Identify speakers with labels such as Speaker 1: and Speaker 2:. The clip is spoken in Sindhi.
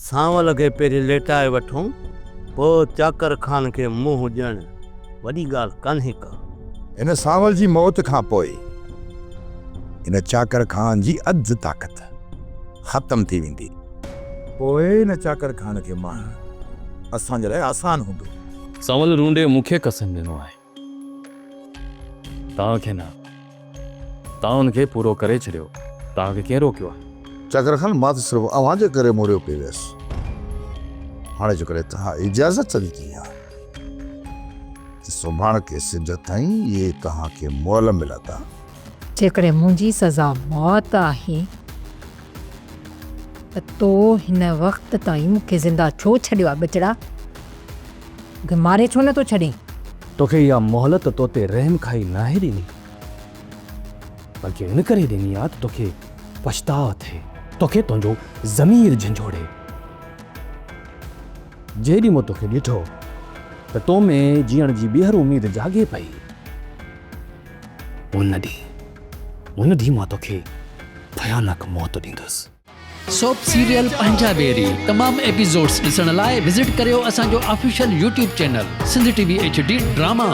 Speaker 1: سانول کي پهرين ليٽائي وٺون، پوء چاڪر خان کي منهن ڏيڻ وڏي ڳالهه ڪانهي ڪا.
Speaker 2: هن سانول جي موت کان پوء هن چاڪر خان جي اڌ طاقت ختم ٿي ويندي. پوء هن چاڪر خان کي مارڻ اسان جي لاء آسان هوندو.
Speaker 3: سانول رونڊي مون کي قسم ڏنو آهي. توهان کي نه. توهان ان کي پورو ڪري ڇڏيو. توهان کي ڪنهن روڪيو آهي؟
Speaker 4: چاڪر خان، مان ته صرف اوهان جي ڪري مڙيو پئي ويس. هاڻي جيڪڏهن توهان اجازت ڏني ها ته سڀاڻڪي سج تائين اهي توهان کي مئل ملندا.
Speaker 5: جيڪڏهن منهنجي سزا موت آهي ته تو هن وقت تائين مون کي زنده ڇو ڇڏيو آهي ٻچڙا؟ مون کي ماري ڇو نه ٿو ڇڏين؟
Speaker 3: توکي اها مهلت توتي رحم کائي ناهي ڏني، بلڪه ان ڪري ڏني آ ته توکي پڇتاء ٿئي، توکي تنهنجو ضمير جهنجهوڙي. جنهن ڏينهن مون توکي ڏٺو ته تو ۾ جيئڻ جي ٻيهر اميد جاڳي پئي، ان ڏينهن، ان ڏينهن مان توکي ڀيانڪ موت ڏيندس.
Speaker 6: سوپ سيريل پنهنجا ويري تمام ايپيسوڊس ڏسڻ لاء وزٽ ڪريو اسان جو official YouTube channel Sindh T V H D drama.